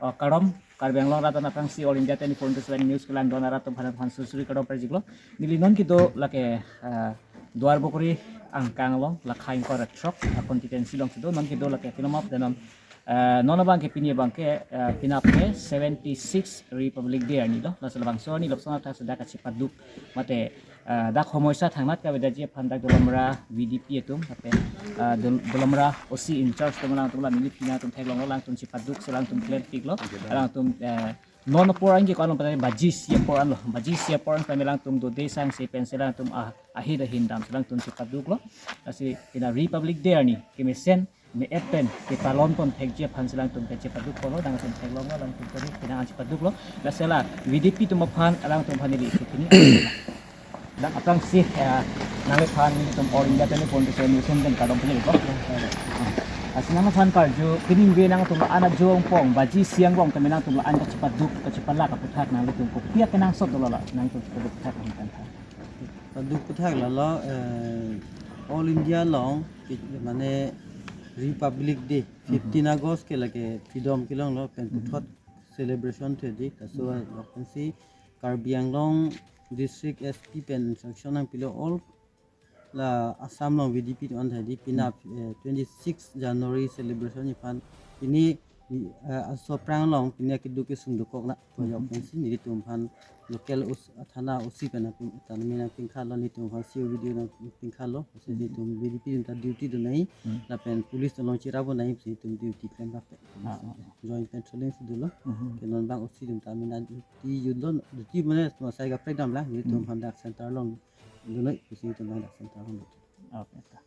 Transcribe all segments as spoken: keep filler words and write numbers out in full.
Oh, kardom, Karbi Anglong arat aphrangsi All India Twenty-four into seven News kelang don arat atum aphan suri suri kardom pajirlo. Neli non kedo lake, eh, Duarbagori angkang along, Lakhaing Korek throk, a constituency alongsi do, non kedo lake pinamap denom, eh, non abangke pini abangke, eh, pinap ke seventy-six Republic Day arni do, laso labangso arni lapuson athak sedak kachepaduk, mate, eh, dak homoisa thangnat kavedaji aphan dak Dolamara V D P atum, mate, eh, Dol-, Dolamara O C in charge atum alangtum la neli pini atum theklonglo, alangtum chepaduk si alangtum klemkliklo, alangtum, eh, non apor anke ko-an lo pada baji isi apor anlo, baji isi apor an kami alangtum dode sangse pensi alangtum ah, ahin ahin damsi alangtum chepaduklo. Lasi pini Republic Day arni kemesen me-et pen kepalon pon thekji aphansi alangtum kachepaduk ponlo, alangtum theklonglo, alangtum kori pini an chepaduklo. Lasi la V D P atum aphan alangtum aphan neli pini dak aphrangsi, eh, nangliphan nelitum All India Twenty-four into seven News pen kardom pajirlo. Lasi nangphan karju, pini nangtum an ajo angbong baji isi angbong tame nangtum an kachepaduk, kachepalak aputhak nanglitum kopi akenangsot dolo la, nangtum chepaduk aputhak nangtum. Paduk aputhak lalo, eh, All India along, ki-, mane Republic Day, fifteen August ke lake freedom kelonglo, pen puthot celebration thedi, laso, eh, lok pensi Karbi Anglong District S P pen instruction nangpilo all la Assam along V D P atum an thedi, pinap, eh, twenty-six January celebration aphan pini, eh, aso aphrang along pini akeduk kesung dokok na, to yok pensi nelitum aphan local us-, thana O C pen nangping, tame nangpingkhalo, nelitum aphan C O video nangpingkhalo, si nelitum V D P atum ta duty do nai, lapen police along chirabo nai, si nelitum duty klem lapen. Ah, ah, ah. Joint patrolling si dolo, ke non abang O C atum tame na duty yun don, duty mane tuma sai kaprek dam la, nelitum aphan dak center along dunoi, pusi nelitum aphan dak center along. Okay, ta.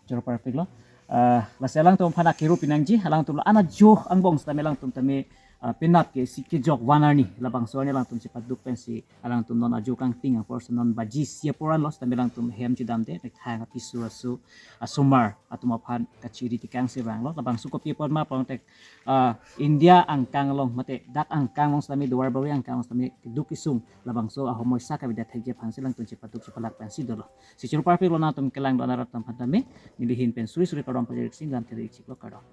Choro parpiklo. Ah, lasi alangtum aphan akiru pinangji, alangtum la an ajo angbong setame alangtum tame, ah, pinap ke isi kejok van arni, labangso arni alangtum chepaduk pensi alangtum non ajo kangting apor si non baji isi apor anlo setame alangtum hem chedamde, nek thang apiso aso, asomar atum aphan kachiri tikang si vanglo, labangso kopi apot ma pon tek, ah, India angkang along, mate dak angkang along setame, Duarbagori angkang along setame, keduk kesung, labangso ahomoisa kavedet thekji aphansi alangtum chepaduk chepalak pensi dolo. Si choro parpiklo nangtum kelang don arat atum aphan tame, neli ahin pen suri suri kardom pajirlo, si dam keri chiklo, kardom.